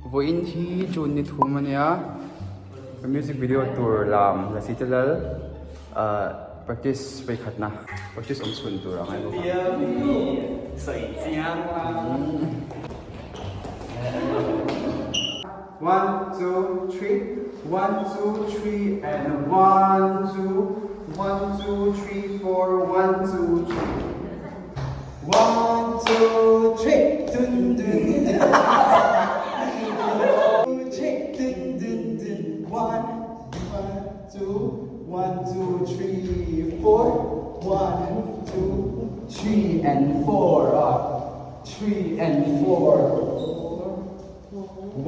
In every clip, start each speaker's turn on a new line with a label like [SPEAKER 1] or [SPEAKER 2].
[SPEAKER 1] Vawiin hi June ni thum a nia, ka music video tur lam Lasi te lal ahh practice vawikhatna practice awm chhun tur a ngai bawk a. One two three one two three and one two one two three four one two three. One two three dun dun dun three dun dun dun one one two one two three four one two three and four three and four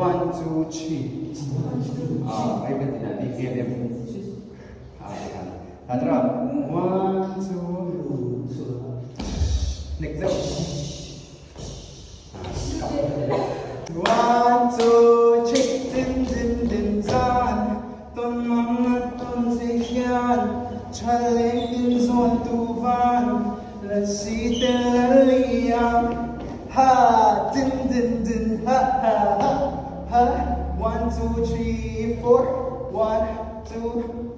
[SPEAKER 1] one two three ah ai kan ti na bik em em One, two, next zeuh. One, two, three, din din din zan, tawn mang a tawn che hian, tha leng tin zawn tu van, la si te la liam, ha din din din ha ha ha ha, one, two, three, four, one. Two,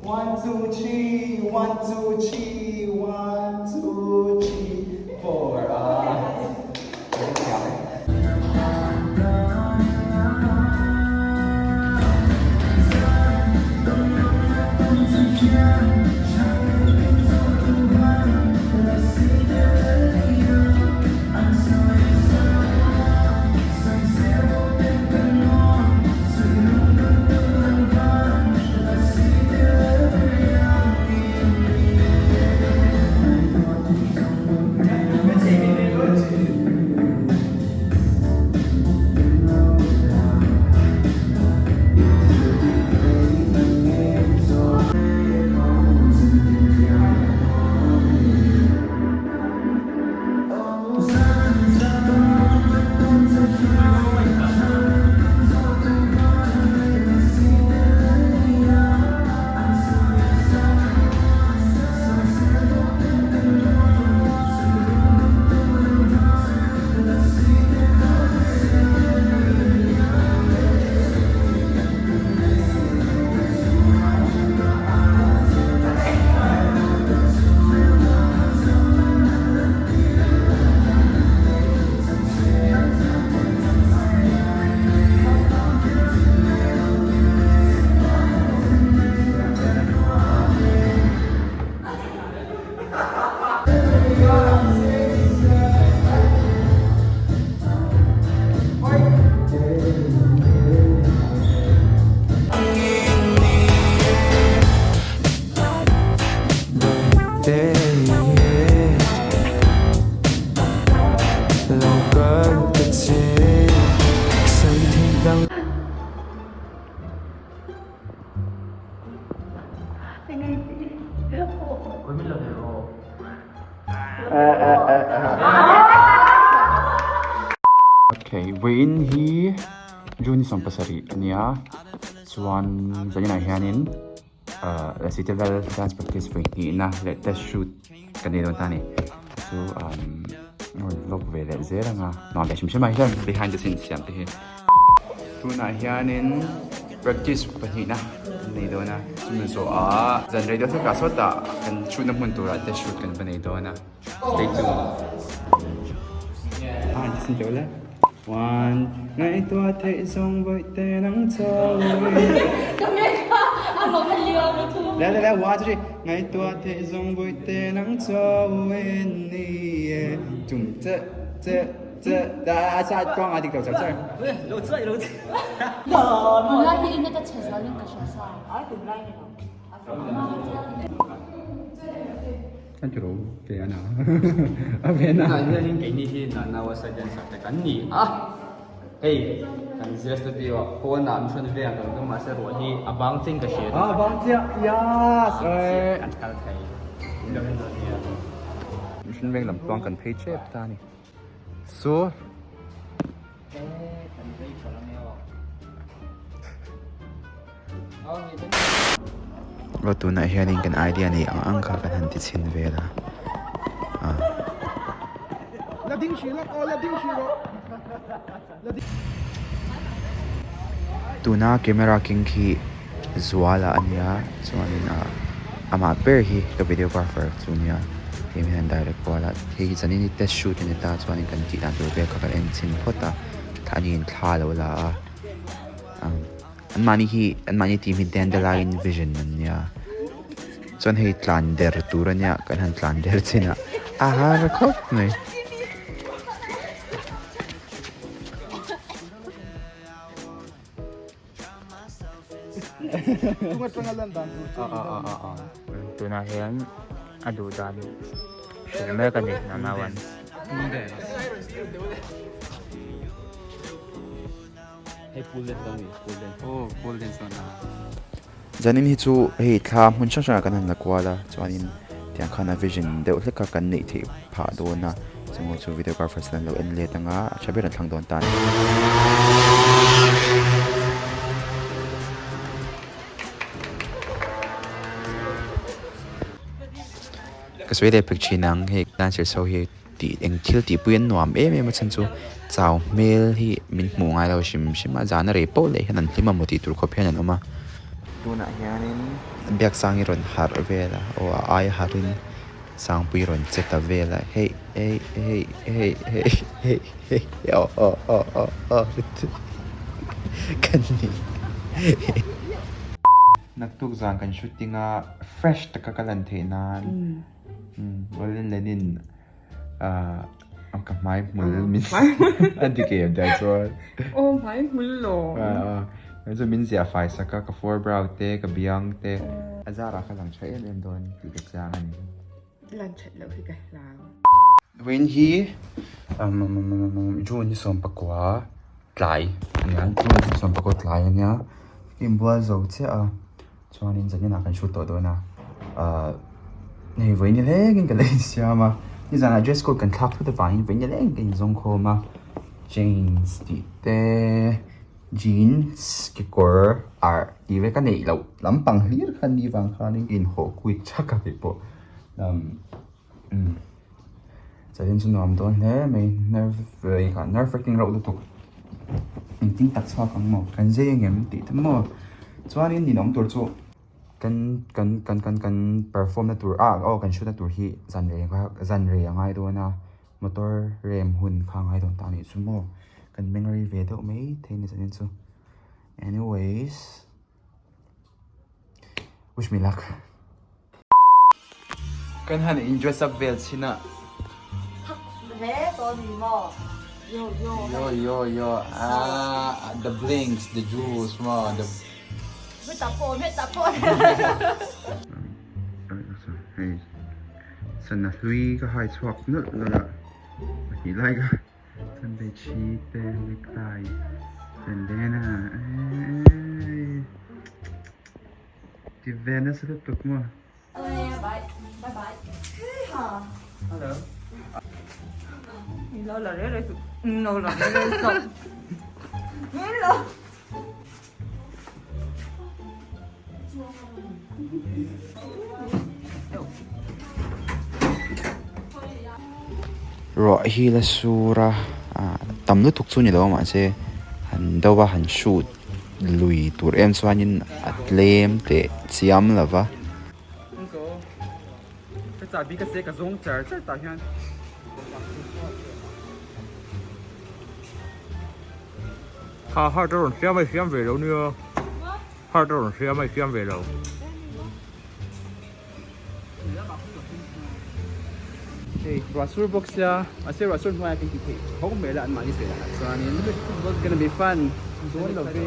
[SPEAKER 1] one, two, three, one, two, three, one, two, three, four. Ah. Okay, vawiin hi June 17 a nia chuan zaninah hianin Lasi te vel dance practice vawi hnihna leh test shoot kan nei dawn ta a ni chu rawn vlog ve leh zel ang a nuam ve hrim hrim ah hian behind the scenes siam te hi tunah hianin practice pahnihna kan nei dawn a chumi zawhah zan rei deuh hlekah sawtah kan shoot na hmun turah test shoot kan va nei dawn a stay tuned. One ngaihtuah theih zawng vawi te nang chawi Le le le one two three ngaihtuah theih zawng vawi te nang chawi ni e Tum che che che da sa kawng a dik lo char char
[SPEAKER 2] Lo chai lo chai
[SPEAKER 3] Tunlai hi innet a chhe zualin ka hria sa.
[SPEAKER 2] Ai tunlai ni lo.
[SPEAKER 1] Kan ti ro ve a na a ve na.
[SPEAKER 4] Tunah hianin keini hi Nanawa Science te kan ni a, hei kan zir studio ah pawnah mission veng kan awm mahse ruah hi a bang chiah in ka hria
[SPEAKER 1] A bang chiah yes
[SPEAKER 4] kan kal thei in lo en dawn nia.
[SPEAKER 1] Mission veng lam tluang kan phei tep ta a ni chu.
[SPEAKER 4] Kan vei tha lang e aw.
[SPEAKER 1] Aw tunah hianin kan idea neih ang ang kha kan han ti chhin vel a ah.
[SPEAKER 5] Tuna camera keng khi Zuala a nia chuanin ah amah ber hi ka videographer chu a nia hei hian direct kual a hei hi zanin hi test shoot a ni ta chuanin kan tih dan tur vel kha kan en chhin phawt a ani in thla a lo la a an mahni hi an mahni team hi Dandelion Vision an nia chuan hei tlan der tur a nia kan han tlan der chin a a har khawp mai.
[SPEAKER 6] Tunah hian a duh dan hrilh mek a ni Nanawan.
[SPEAKER 5] Zanin hi chu hei thla hmun hrang hrangah kan han la kual a chuanin tiang khan a vision deuh hlek a kan neih theih phah dawn a chungaw chu videographers an lo en let anga a tha ber an thlang dawn ta a ni. Ka sawi leh phek thin ang hei dancers ho hi. Tih eng thil tih pui an nuam em em a chhan chu chau hmel hi min hmuh ngai lo hrim hrim a zan a rei poh leh hian an hlim a maw tih tur khawp hian an awm a. Tunah hianin Biaksangi rawn harh vel a aw a aia harhin Sangpui rawn che ta vel a hei hei hei hei hei hei hei aw aw aw aw aw ka ni. Naktuk zan kan shooting a fresh taka ka lan theih nan. Walin Lenin ka hmai hmul min a dik em tah chuan
[SPEAKER 7] aw hmai hmul lo
[SPEAKER 5] chu min ziah fai sak a ka forebrow te ka biang te a zarah ka lang tha em em dawn tih ka chiang a ni
[SPEAKER 7] lan that loh hi ka hlau
[SPEAKER 5] Vawiin hi June ni sawmpakua tlai a nia June ni sawmpakua tlai a nia inbual zo chiah a. Chuanin zaninah kan shoot tawh dawn a, ahh hei vawi nilengin ka la insiam a, nizanah dress code kan thlak thut avangin vawi nileng ka inzawng khawm a, jeans tih te jeans kekawr arh tih ve ka neih loh lampang hlir kha ni vang khanin ka inhawh kuit thak a keipawh umm zanin chu nuam dawn hle mai nerve nerve wracking reuh lutuk engtin tak chhuak ang maw kan zai ang em tih te maw chuanin ninawm tur chu kan kan kan kan kan perform na tur ah aw kan shoot na tur hi zan rei zan rei a ngai dawn a motor rem hun kha a ngai dawn ta a nih chu maw kan meng rei ve deuh mai thei a ni zanin chu anyways wish me luck. Kan han in dress up vel chhin a.
[SPEAKER 2] Hle tawh ni maw? Yo yo.
[SPEAKER 5] Yo yo yo ah the blinks the jewels maw the.
[SPEAKER 2] Heta pawh heta pawh.
[SPEAKER 5] Hei sana hlui ka hai chhuak nawlh nawlh a pahnih lai ka Sunday chi te necktie bandana eeii. Ti ve nasa lutuk maw. Hello. Ruah hi la sur a ah tam lutuk chu ni lo a mahse han do a han shoot lui tur em chuanin a tlem teh chiam lo va.
[SPEAKER 8] Kha heart a rawn hriam a i hriam ve lo nia heart a rawn hriam a i hriam ve lo.
[SPEAKER 4] Hei ruah sur bawk sia mahse ruah sur hnuaiah kan ti theih tho hmel a an mahni sawi danah chuanin it's gonna be fun dawn lo ve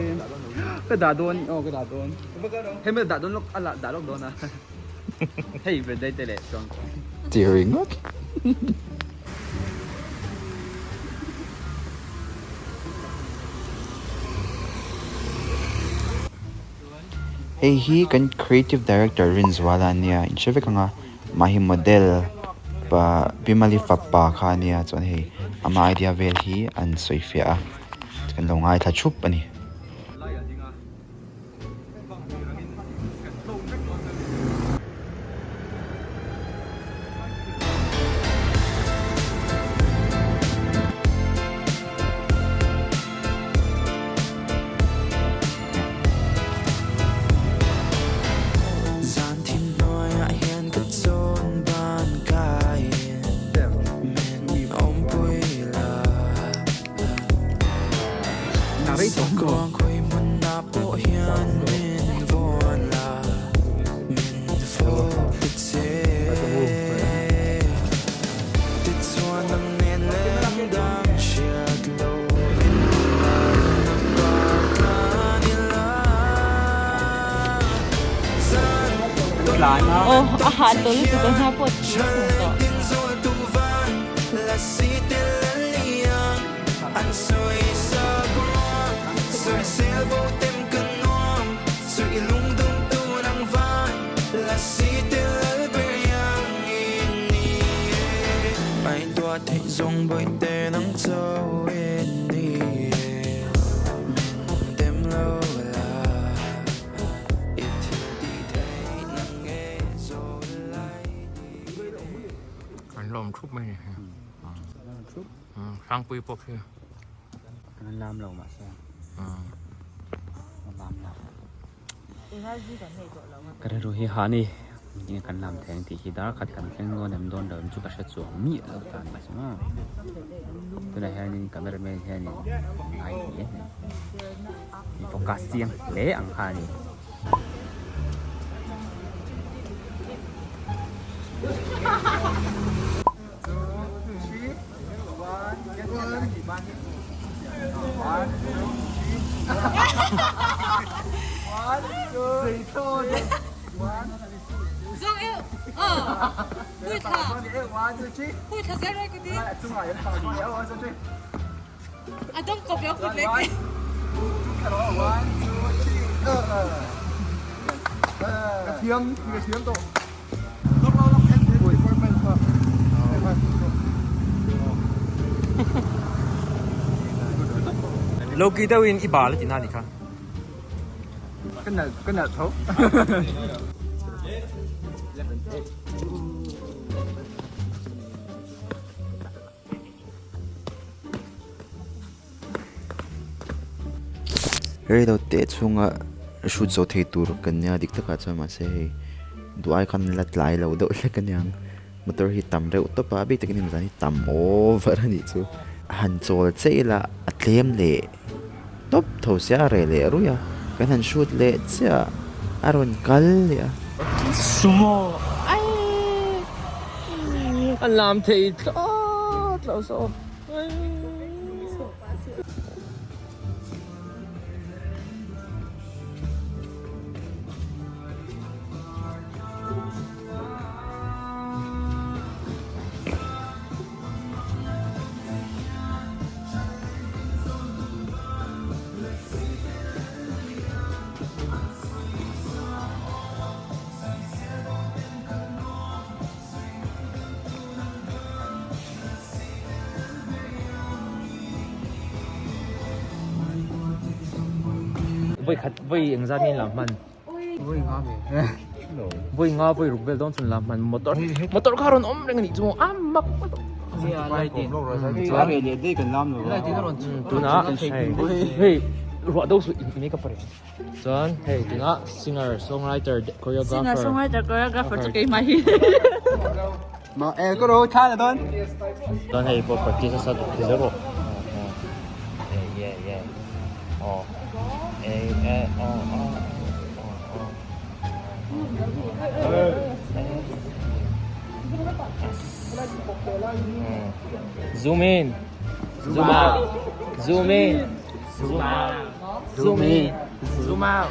[SPEAKER 4] ka dah dawn aw ka dah dawn hei dah dawn lawk a dah lawk dawn a hei birthday te leh chuan.
[SPEAKER 5] Ti ringawt. Hei hi kan creative director Rinzuala a nia in hre vek ang a amah hi model pa Bimali fapa kha a nia chuan hei ama idea vel hi an sawi fiah a kan lo ngaithla thup a ni.
[SPEAKER 4] rei tawh maw?
[SPEAKER 7] Aw a hah tawh lutuk a hna pawh a thi thung tawh.
[SPEAKER 8] An lawm thup mai ni hi. Hrangpui pawh khi.
[SPEAKER 6] An lam lo mahse. An lam lo. Ka rilru hi ha ni. Enge kan lam thei ang tih hi dar khat kan thleng dawn em dawn lo em chu ka hre chuang miah lo ta ni chu maw. Tunah hianin camera man hianin ngai hle a ni. Focus chiang hle ang kha a ni.
[SPEAKER 8] Loki deuhin i bal a ti na ni kha.
[SPEAKER 4] Ka nalh tho.
[SPEAKER 5] Reilo teh chhunga shoot zawh thei tur kan nia dik takah chuan mahse hei duh ai khan la tlai lo deuh hlek a niang motor hi tam reuh tawp a a bik takin hemi zan hi tam over a nih chu han chawl che ila a tlem leh tawp tho sia a reh leh ruih a kan han shoot leh chiah a rawn kal leh a.
[SPEAKER 6] Sumo aii a lam thei thlawt lo saw aii.
[SPEAKER 8] Voi khat voi engzat nge lam hman voi nga ve voi nga voi ruk vel dawn chun lam hman motor motor kha rawn awm reng a nih chu a mak tunah hei ruah do suh in makeup a reng chuan hei tunah singer songwriter choreographer
[SPEAKER 3] singer songwriter choreographer chu keimah hi
[SPEAKER 8] chuan hei pawh practice nasa duh thei zel rawh yeah yeah aw eh aw aw aw Zoom in, zoom out, zoom in, zoom out, zoom in, zoom out.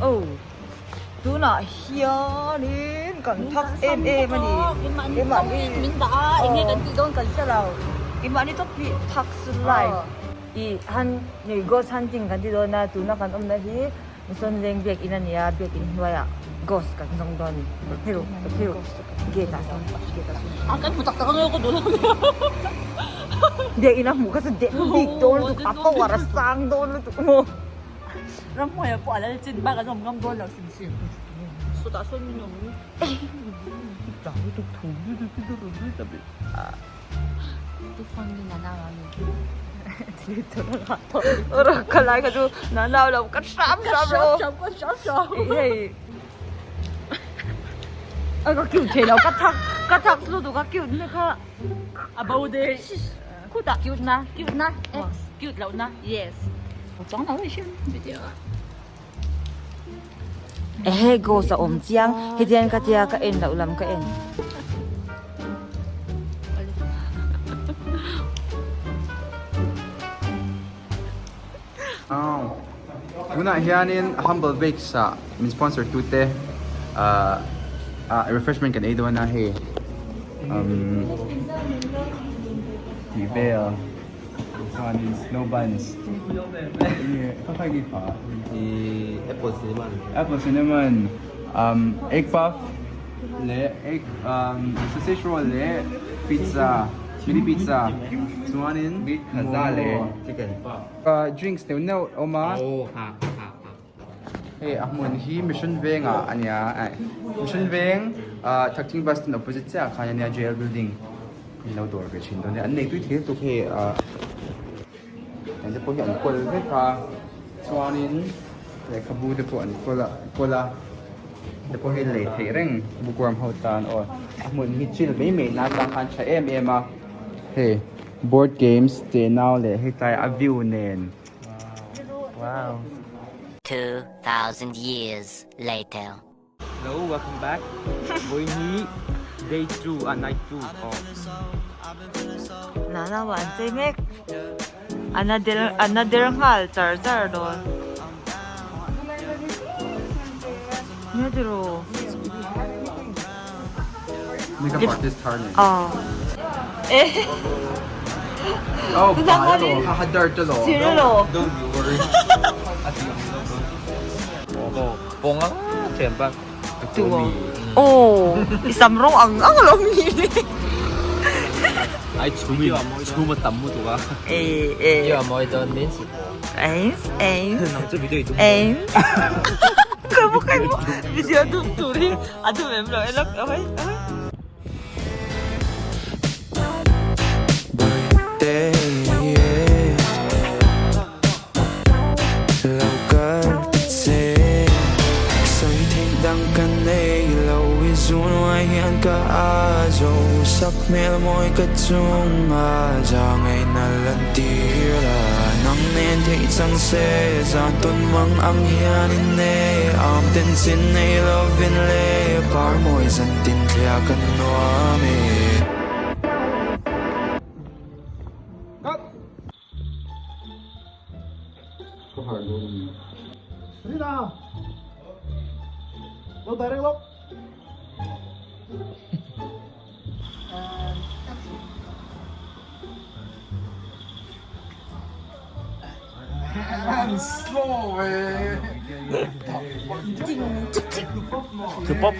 [SPEAKER 2] Oh, tunah hianin kan thak em em a ni. Keimahni
[SPEAKER 3] min dah a, enge kan tih dawn kan
[SPEAKER 2] hre lo. Keimahni tawp hi thak su live. I han nei ghost hunting kan ti dawn a, tuna kan awmna hi Sawn leng biakinn a nia, biakinn hnuaiah ghost kan zawng dawn a ni. Hei ru, hei ru, gate ah sawn, gate ah sawn.
[SPEAKER 3] A kan hmu tak tak ang ka duh lo nia.
[SPEAKER 2] Biakinn a hmuh kha chu den bik dawn lutuk, a power a sang dawn lutuk maw.
[SPEAKER 3] Ramhnuaiah pawh a lal chin bak an awm ngam dawn lo hrim hrim. Sawtah sawn min awm.
[SPEAKER 2] Ka lai kha chu na nau lo ka hram hram ro hei ai ka cute thei lo ka thak ka thak lu tu ka cute na kha
[SPEAKER 3] a bo de khutah cute na cute na x. Cute loh na yes. Chuang lo i hrim video ah.
[SPEAKER 2] Ehe ghost a awm chiang hetiang ka tia ka en loh lam ka en.
[SPEAKER 5] Aw tunah hianin Humble Bakes ah min sponsor tu te ah refreshment kan ei dawn a hei umm tih vel chuanin snow buns enge kha kha enge kha
[SPEAKER 8] Ih apple cinnamon
[SPEAKER 5] apple cinnamon umm egg puff leh egg umm sausage roll leh pizza mini pizza chuanin
[SPEAKER 8] Pizza leh chicken
[SPEAKER 5] Drinks neuh neuh a awm a. Hei a hmun hi Mission Vengah a nia Mission Veng Thakthing bus stand opposite chiah ah khan a nia jail building in lo dawr ve thin dawn a ni an nei tui thei lutuk hei eng te pawh hi an kawl vek a chuanin lehkhabu te pawh an kawl a kawl a te pawh hi lei theih reng bookworm ho tan aw a hmun hi chill mai mai na atang khan tha em em a hei. Board games te nau leh hetlai a view nen.
[SPEAKER 8] Wow.
[SPEAKER 9] 2000 years later.
[SPEAKER 4] Hello, welcome back. Vawiin hi day 2 ah night 2 aw.
[SPEAKER 2] Nana wan chei mek. Ana der ana der nghal char char dawn. Nia tiraw.
[SPEAKER 5] Makeup artist thar nei.
[SPEAKER 2] Aw. Eh.
[SPEAKER 5] Oh, pa lo. Ha ha dirt lo.
[SPEAKER 2] Sir lo.
[SPEAKER 8] Don't you worry. Ponga thiam pa.
[SPEAKER 2] Tu Oh, i sam rawng ang ang lo mi.
[SPEAKER 8] Ai chhum chhum a tam mu tu a.
[SPEAKER 2] Eh eh.
[SPEAKER 8] Yo moi don min si.
[SPEAKER 2] Eins eins.
[SPEAKER 8] Nang chu video i tum.
[SPEAKER 2] Eins. Kai mo kai mo. Video dum turi. A dum em lo elok oi oi.
[SPEAKER 5] Ka harh dawn a ni.
[SPEAKER 1] Rina! Lo direct lawk. Slow eh.
[SPEAKER 8] Thu pop.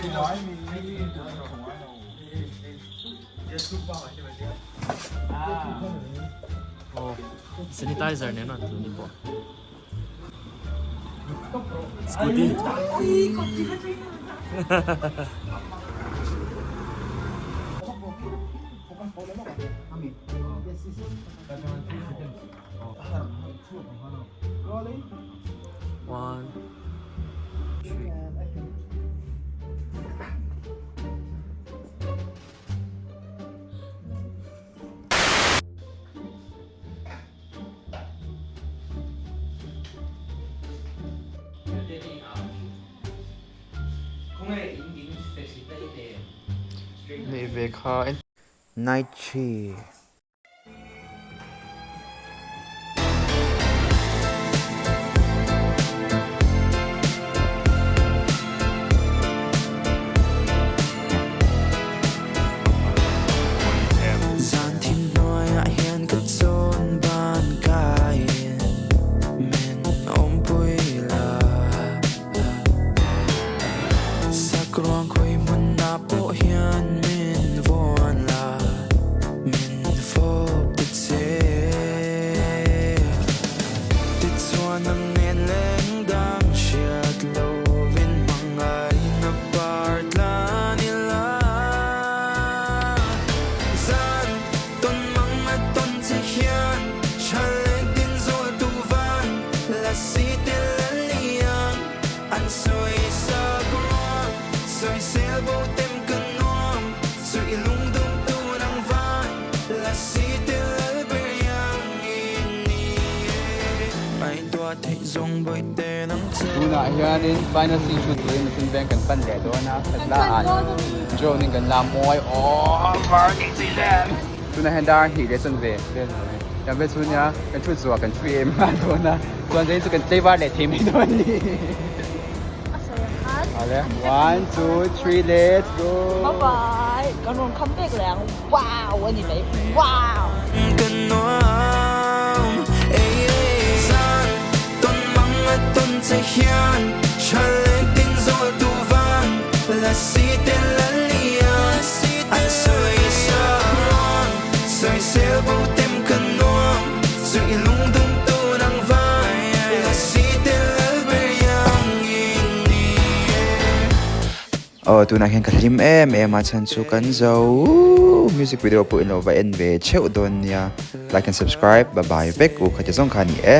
[SPEAKER 8] Oh, sanitizer nen an tun ni pawh. Scooty. One, three.
[SPEAKER 5] Nei ve kha
[SPEAKER 10] Night 3.
[SPEAKER 4] Tunah hianin final scene shoot turin machine bank kan pan leh dawn a, khatla ah drone in kan la mawi over ni chi nen. Tunah hian dar hnih leh chuan ve vel a ni. Kan vel chu nia kan thu zuah kan thu em a dawn a, chuan zanin chu kan tlaivar leh thei mai dawn a ni. Awle 1 2 3 let's go.
[SPEAKER 3] Bye bye. Kan rawn kham vek leh ang. Wow a ni mai. Wow.
[SPEAKER 5] Aw tunah hian ka hlim em em a chhan chu kan zo music video pawh in lo va en ve theuh dawn nia like and subscribe bye bye vek u khatia zawng kha a ni e.